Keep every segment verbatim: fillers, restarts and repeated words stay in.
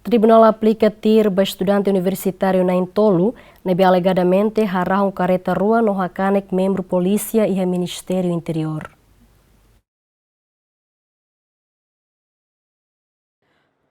Tribunál aplika tir ba estudante universitáriu na'in-tolu ne'ebé alegadamente harahun kareta rua no hakanek membru polísia iha Ministériu Interiór.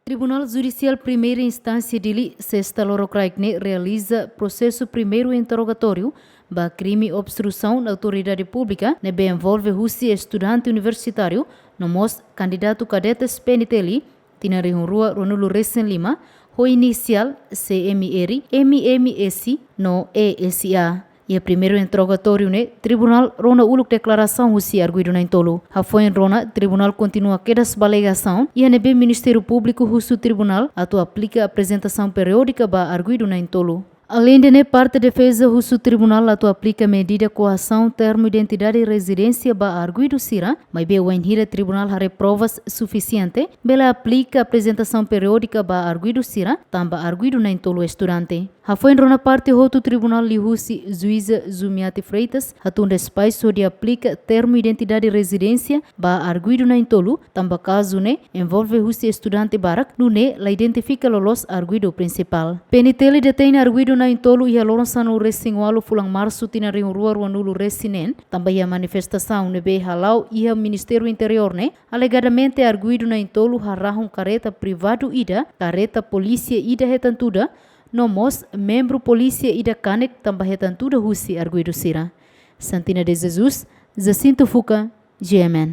Tribunál Judisiál Primeira Instánsia Dili, sesta lorokraik ne'e realiza prosesu primeiru interrogatóriu ba krime obstrusaun autoridade públika ne'ebé envolve husi estudante universitáriu no mós kandidatu kadetes P N T L, tinan rihun rua ruanulu-resin-lima, ho inisiál C M R, M M S no E S A. Iha primeiru interrogatóriu ne'e, tribunál rona uluk deklarasaun husi arguidu na'in-tolu. Hafoin rona, tribunál kontinua kedas ba alegasaun iha ne'ebé Ministériu Públiku husu tribunál atu aplika aprezentasaun periódika ba arguidu na'in-tolu. Aleinde ne'e, parte defeza husu tribunál atu aplika medida koasaun termu identidade rezidénsia ba arguidu sira, maibé wainhira tribunál haree provas sufisiente, bele aplika aprezentasaun periódika ba arguidu sira, tanba arguidu na'in-tolu estudante. Hafoin rona, parte hotu tribunál liuhusi juíza Zumiati Freitas hatun despaixu hodi aplika termu identidade rezidénsia ba arguidu na'in-tolu, tanba kazu ne'e envolve husi estudante barak, nune'e la identifika loloos arguidu prinsipál. P N T L detein arguidu na'in-tolu iha loron sanulu-resin-ualu fulan Marsu tinan rihun rua ruanulu-resin-neen, tanba iha manifestasaun ne'ebé hala'o iha Ministériu Interiór ne'e, alegadamente arguidu na'in-tolu harahun kareta privadu ida, kareta polísia ida hetan tuda, no mós membru polísia ida kanek tanba hetan tuda husi arguidu sira. Santina de Jesus, Jacinto Fuca, G M N.